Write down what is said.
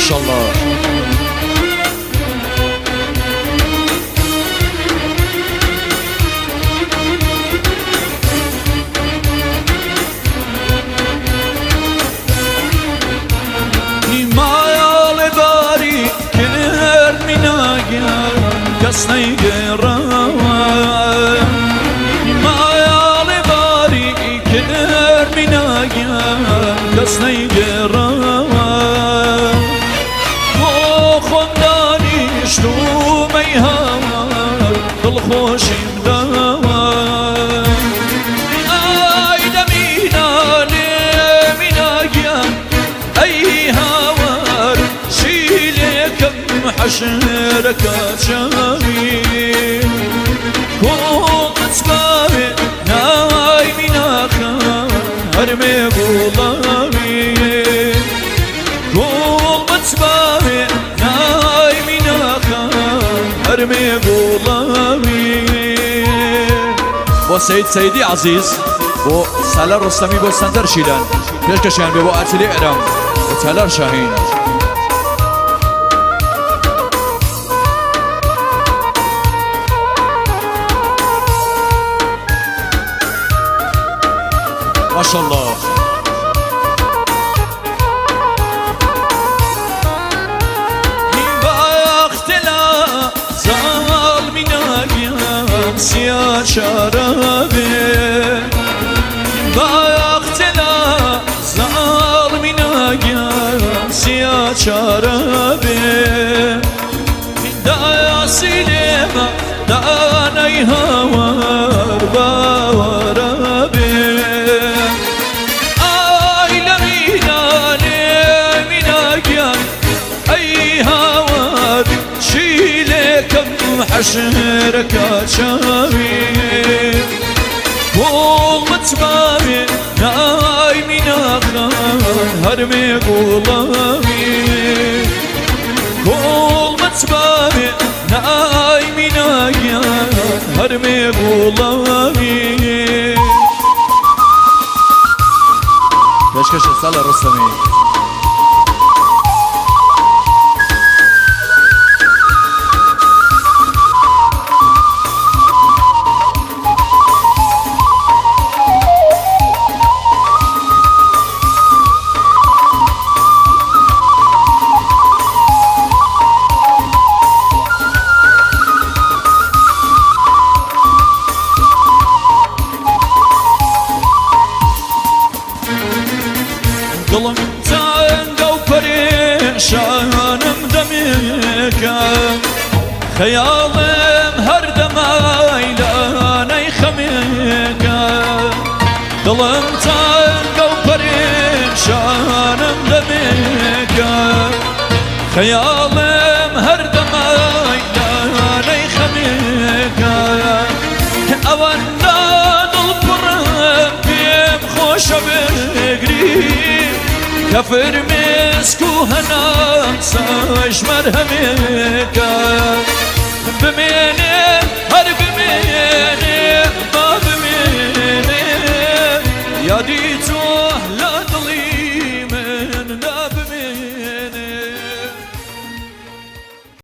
ماشاءاللە. ماڵێ باری کرد میناگیان کەس نەیگێڕاوە ماڵێ باری کرد میناگیان کەس نەیگێڕاوە بۆ خۆم دانیشتوومەی هاوار دڵخۆشیم داوە ئای دەمینا لێمینا گیان ئەی هاوار چی لێکەم حەشرەکە چاوی گوڵت باوێ نای میناخە هەرمێ گوڵاوی گوڵت باوێ نای میناخە هەرمێ گوڵاوی. بۆ سەید سەیدی عەزیز، بۆ سالار ڕۆستەمی، بۆ سەنجەر شیلان، پێشکەشیان بێ بۆ ئاتیلی ئێرام، بۆ تالار شاهین. ماشاءالله. سیا چارەبێ باختلا زاڵمی ناگیان سیا چارەبێ داسی لێمە دانەی هاوار باوەرە بێ ئای لە مینا لێمینا گیان ئەی هاوار چی لێکەم حەشرەکە چاوی گوڵ متماوێ نای میناخان هەرمێ گوڵاوی گوڵ متماوێ نای میناگیان هەرمێ گوڵاوی. پێشکەشە سالار ڕۆستەمی. دڵم تەنگە و پەرێشانم دەمێکە خەیاڵم هەردەمای لانەی خەمێکە دڵم تەنگە و پەرێشانم دەمێکە خەیاڵم هەردەمای لانەی خەمێکە ئەوەندە دڵپڕم پێم خۆشە بگری کە فرمێسک و هەناسەش مەرهەمێکە بمێنێ.